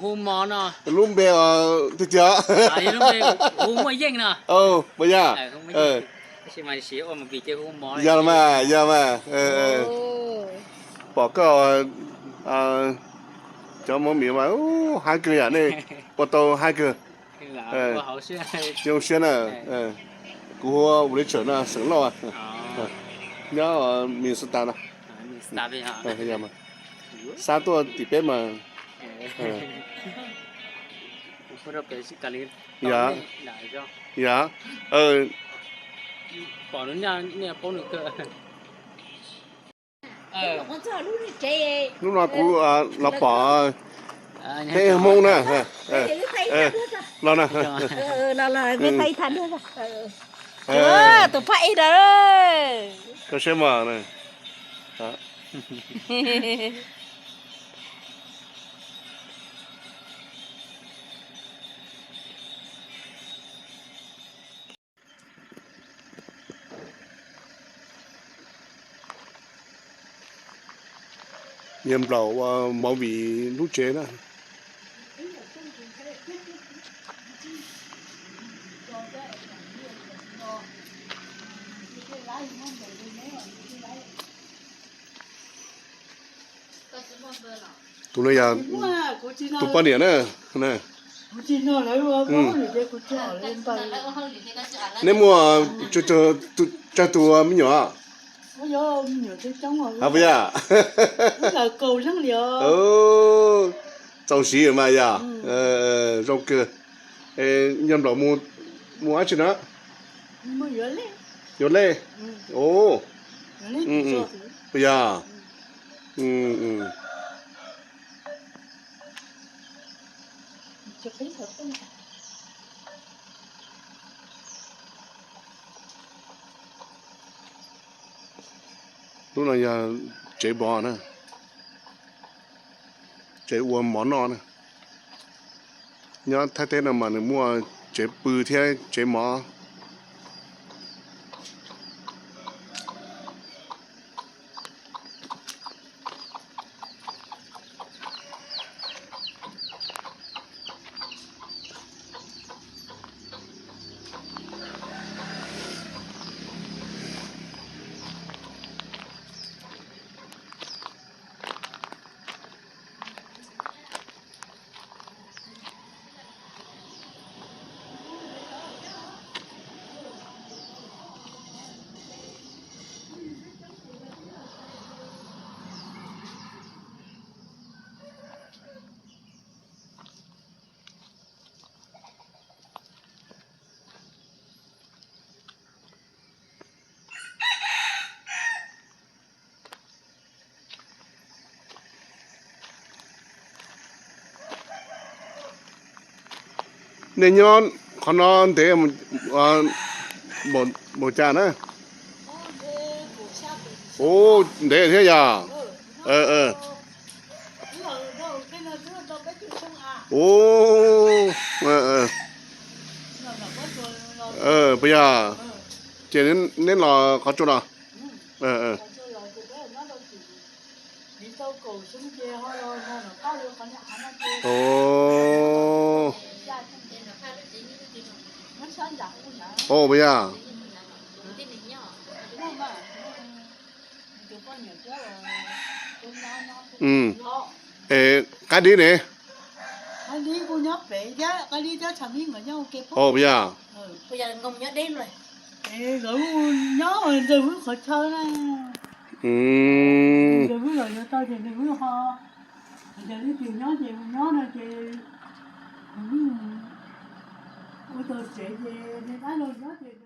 Hu mo no. Lub npe tiag tiag. Hu muaj yeej no. Puas yog? Yog los mas, yog mas. Pom koj cov Hmoob Miv mas haib kawg yam nej, ua tau haib kawg. Zoo siab na. Kuv hu ua Richard no, xeem Lauj, nyob Minnesota no. Xa tuaj tim peb mas. Yog, yog. Hnub no kuv los pom peb Hmoob na. Los na. Tus phaj ib ntawd. Koj saib mas. Niag nplaum ua movie lub tsev na. Tus no yog tus poj niam na. Neb muaj tsawg tus me nyuam? Puas yog? Txaus siv mas yog. Zoo kawg. Niag nplaum mus dab tsi na? Yuav lej. Puas yog? Lub no yog tsev mov na, tsev ua mov noj na. Nyob Thaib teb no mas nws muaj tsev pw thiab tsev mov. Nej nyob qhov no ntev npaum cas na? Ua ntev thiab yog? Ua, puas yog? Ces neb los qhov tsua no? Ua, puas yog? Es Qaib Dib ne? Puas yog? Ua tau tsev ces nws ho, nws ho ua tau tsev ces nws ho